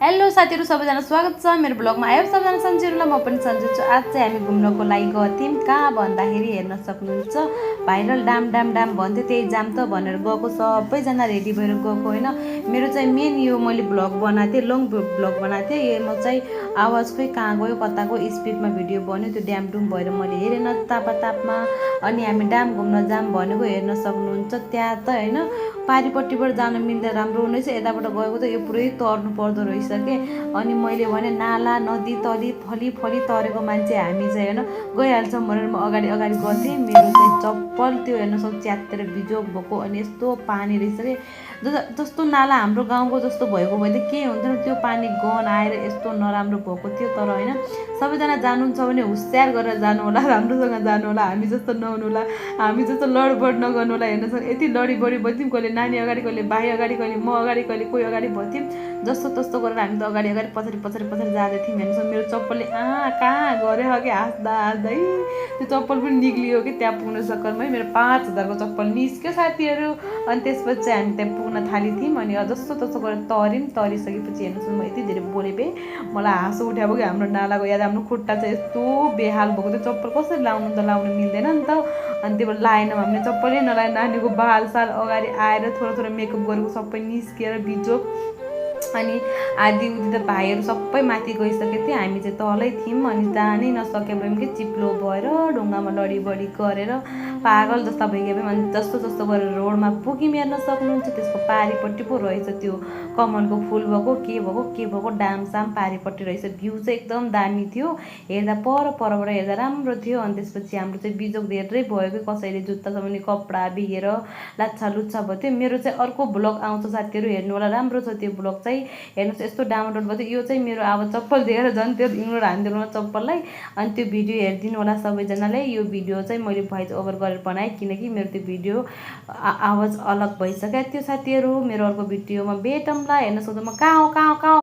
Hello साथीहरु सबैजना स्वागत छ मेरो ब्लगमा। आयो सबैजना सन्चीहरुलाई म पनि सन्चै छु। आज चाहिँ हामी घुम्नको लागि गएको थियौं। कहाँ भन्दाखेरि हेर्न सक्नुहुन्छ भाइरल डाम डाम डाम भन्थ्यो, त्यही जाम त भनेर गएको। सबैजना रेडी भएर गएको हैन। मेरो चाहिँ मेन यो मैले ब्लग बनाएको थिएँ, लङ ब्लग बनाएको थिएँ। यो म चाहिँ आवाज खोइ कहाँ गयो कताको स्पिडमा भिडियो बन्यो, त्यो ड्याम डुम भएर मैले हेरेन तापमा। अनि हामी डाम घुम्न जाम भनेको हेर्न सक्नुहुन्छ। त्यहाँ त हैन पारिपट्टिबाट जान मिल्दा राम्रो हुनेछ, यताबाट गएको त यो पुरै तर्नु पर्दो रहेछ के। अनि मैले भने नाला नदी तली फली फली तरेको मान्छे हामी चाहिँ हैन गइहाल्छौँ भनेर म अगाडि गर्थेँ। मेरो चाहिँ चप्पल त्यो हेर्न सक्छ च्यातेर बिजोग भएको। अनि यस्तो पानी रहेछ के, जस्तो नाला हाम्रो गाउँको जस्तो भएको भए त के हुन्थेन, त्यो पानी गन आएर यस्तो नराम्रो भएको थियो। तर हैन सबैजना जानुहुन्छ भने होसियार गरेर जानु होला, राम्रोसँग जानु होला, हामी जस्तो नहुनु होला, हामी जस्तो लडबड नगर्नु होला। हेर्न सक्छ यति लडी बडी भइथ्यौँ, कहिले नानी अगाडि, कहिले भाइ अगाडि, कहिले म अगाडि, कहिले कोही अगाडि भइथ्यौँ। जस्तो तस्तो गरेर हामी त अगाडि पछाडि जाँदै थियौँ। हेर्नु सक्छ मेरो चप्पलले कहाँ गऱ्यो अघि हाँस्दा त्यो चप्पल पनि निक्लियो कि त्यहाँ पुग्न चक्करमै मेरो 5000 को चप्पल निस्क्यो साथीहरू। अनि त्यसपछि हामी त्यहाँ पुग्न थालेथ्यौँ। अनि जस्तो तस्तो गरेर तरिसकेपछि हेर्नुहोस् म यति धेरै बोलेँ, मलाई हाँसो उठ्यो कि हाम्रो नालाको याद, हाम्रो खुट्टा चाहिँ यस्तो बेहाल भएको थियो। चप्पल कसरी लाउनु मिल्दैन नि त। अनि त्यो लाएनौँ हामीले, चप्पलै नलाए। नानीको बाल साल अगाडि आएर थोरै मेकअप गरेको सबै निस्किएर बिजोग। अनि आधी उधी त भाइहरू सबै माथि गइसकेको थियो, हामी चाहिँ तलै थियौँ। अनि जानै नसके भयौँ कि चिप्लो भएर ढुङ्गामा लडीबडी गरेर पागल जस्ता भइगयो भयौँ। अनि जस्तो गरेर रोडमा पुग्यौँ। हेर्न सक्नुहुन्छ त्यसको पारिपट्टि पो रहेछ त्यो कमलको फुल भएको के भएको डामसाम पारिपट्टि रहेछ। भ्यू चाहिँ एकदम दामी थियो, हेर्दा परबाट हेर्दा राम्रो थियो। अनि त्यसपछि हाम्रो चाहिँ बिजोग धेरै भयो कि कसैले जुत्ता समाउने कपडा बिगेर लाच्छा लुच्छा भयो थियो। मेरो चाहिँ अर्को ब्लग आउँछ साथीहरू, हेर्नु होला, राम्रो छ त्यो ब्लग चाहिँ। हेर्नुहोस् यस्तो डाउनलोड भयो। यो चाहिँ मेरो अब चप्पल दिएर झन् त्यो इग्नोर हानिदिनु होला चप्पललाई। अनि त्यो भिडियो हेरिदिनु होला सबैजनाले। यो भिडियो चाहिँ मैले भोइस ओभर गरेर बनाएँ किनकि मेरो त्यो भिडियो आवाज अलग भइसक्यो थियो साथीहरू। मेरो अर्को भिडियोमा भेटौँला। हेर्न सक्दा म कहाँ हो